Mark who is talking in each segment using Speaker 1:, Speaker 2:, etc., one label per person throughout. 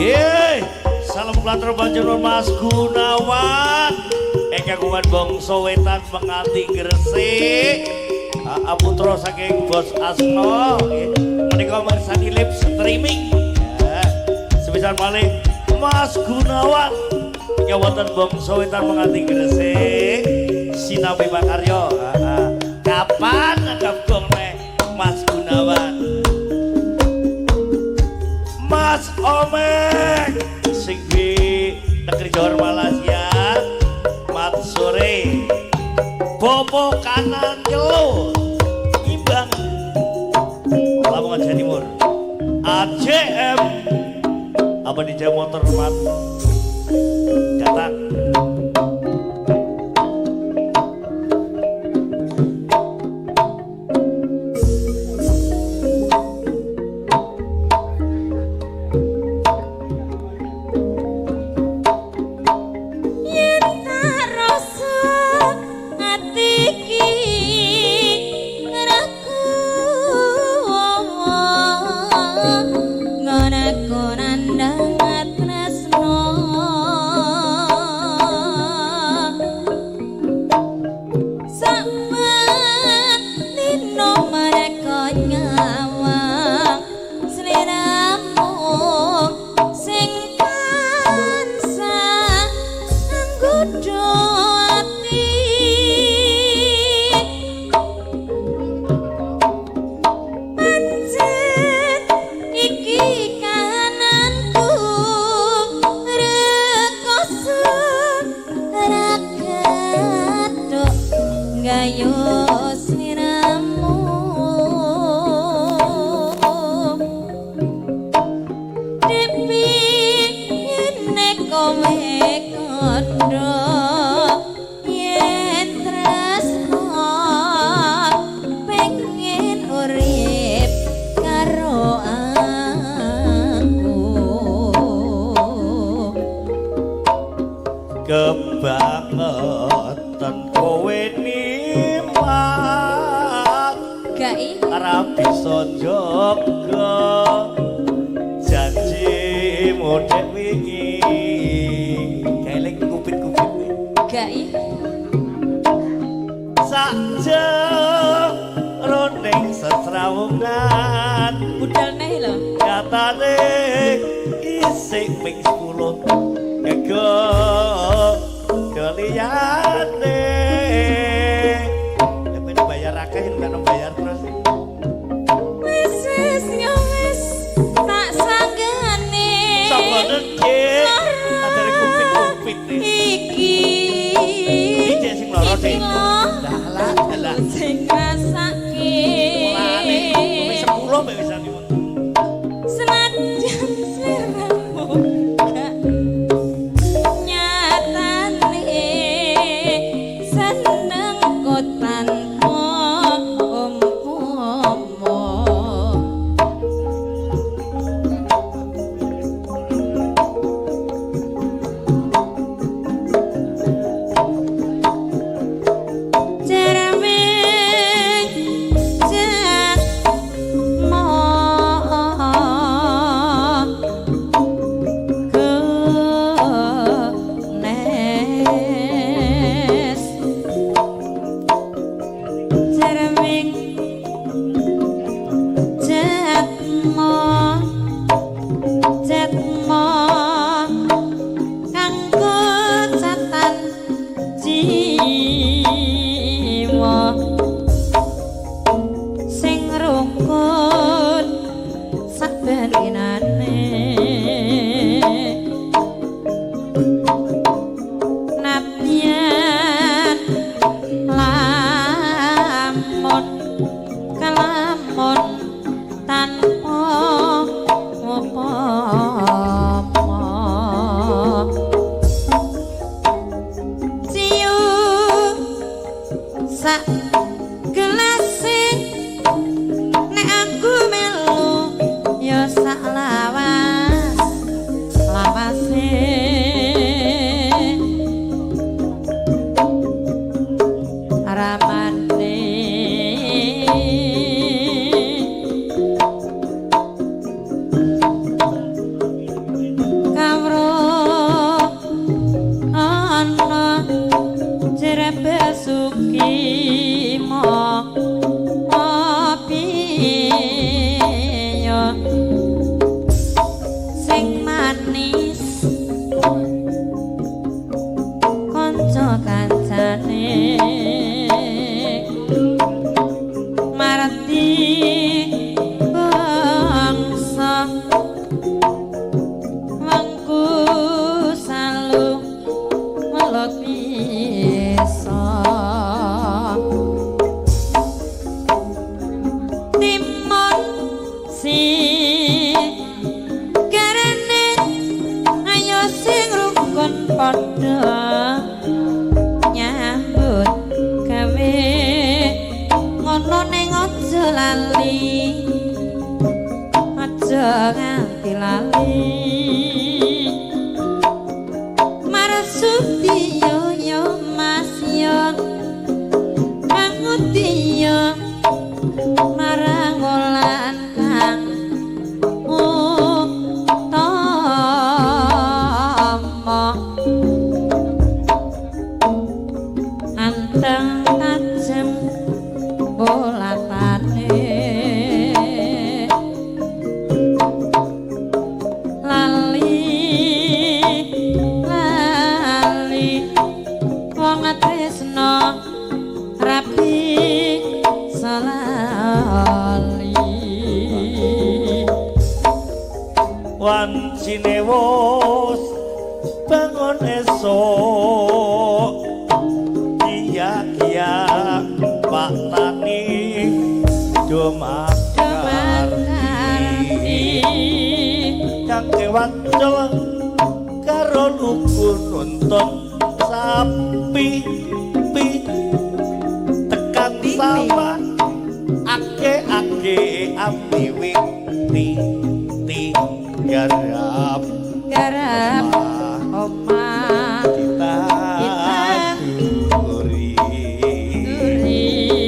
Speaker 1: Nggih, salam kulatur panjenengan Mas Gunawan. Kagungan Bangsa Wetan Menganti Gresik. Putra saking Bos Asno nggih. Menika mirsani live streaming. Ya, sepisan malih Mas Gunawan. Iki wonten Bangsa Wetan Menganti Gresik. Sinabi Makaryo. Kapan gabung neh Mas Gunawan? Mas Omek sing di negeri Johor Malaysia. Mat sore. Bopo kanan nyelo Imbang Lamongan Jawa Timur. AJM apa di Jawa Motor Mat datang.
Speaker 2: Yen tak rasa ati iki ragu ngono nandang tresno saben dina mereka nyawang sliramu sing tansah nggodha ati pancen iki kananku rekoso ra ketok gayo sliramu Depi yen kowe kandha yen tresno pengen urip karo aku.
Speaker 1: Kebangetan kowe nimat
Speaker 2: Gak i
Speaker 1: ora bisa njaga janjimu dek wingi. Keling kupit-kupit
Speaker 2: gak i
Speaker 1: sak jroning sesrawungan
Speaker 2: budal neh lho.
Speaker 1: Nyatane isih ping 10 ego keliyane. Lha bayar akeh kan bayar terus.
Speaker 2: Wis wis ya wis tak sanggane.
Speaker 1: Sapa nek adare kupit-kupit
Speaker 2: iki
Speaker 1: iki sing lara
Speaker 2: iki
Speaker 1: Dik.
Speaker 2: lho
Speaker 1: Lah lah lah.
Speaker 2: Sing ngrasake.
Speaker 1: Mulane wis 10 mek wisan iki.
Speaker 2: Senajan sliramu gak nyatane seneng kok tanpa umpama. Cerewet jatmo kenes cerewet jatmo jatmo kanggo catan jiwa sing rukun saben dinane nadyan lamun kelamun tanpa upama ciu sak gelase nek aku melu ya sak lawas lawase ramane. Sukimo piyo sing manis kanca kancane marti bangsa wangku salu melot bisa timon si karene ayo sing rukun padha nyambut gawe ngono ning aja lali, aja nganti lali. Marsudiyo yo Mas yo Mangudiyo marang wulan kang utama anteng tajem bolatane lali lali wong tresno rapi selali.
Speaker 1: Wancine wis bangun esuk, iya iya Pak Tani do makarti kang kewacel karo lugu nuntun sapi pi tekan sawah ake-ake api witi ti garap
Speaker 2: Garap omah
Speaker 1: ditanduri
Speaker 2: duri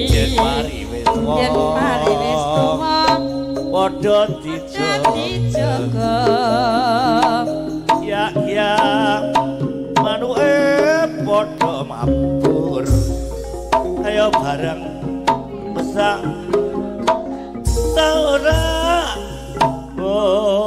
Speaker 1: yen pari wis tuwa
Speaker 2: yen pari wis tuwa
Speaker 1: padha dijaga
Speaker 2: dijaga
Speaker 1: ya ya manuke padha mabur ayo bareng mesak ta ora. Oh.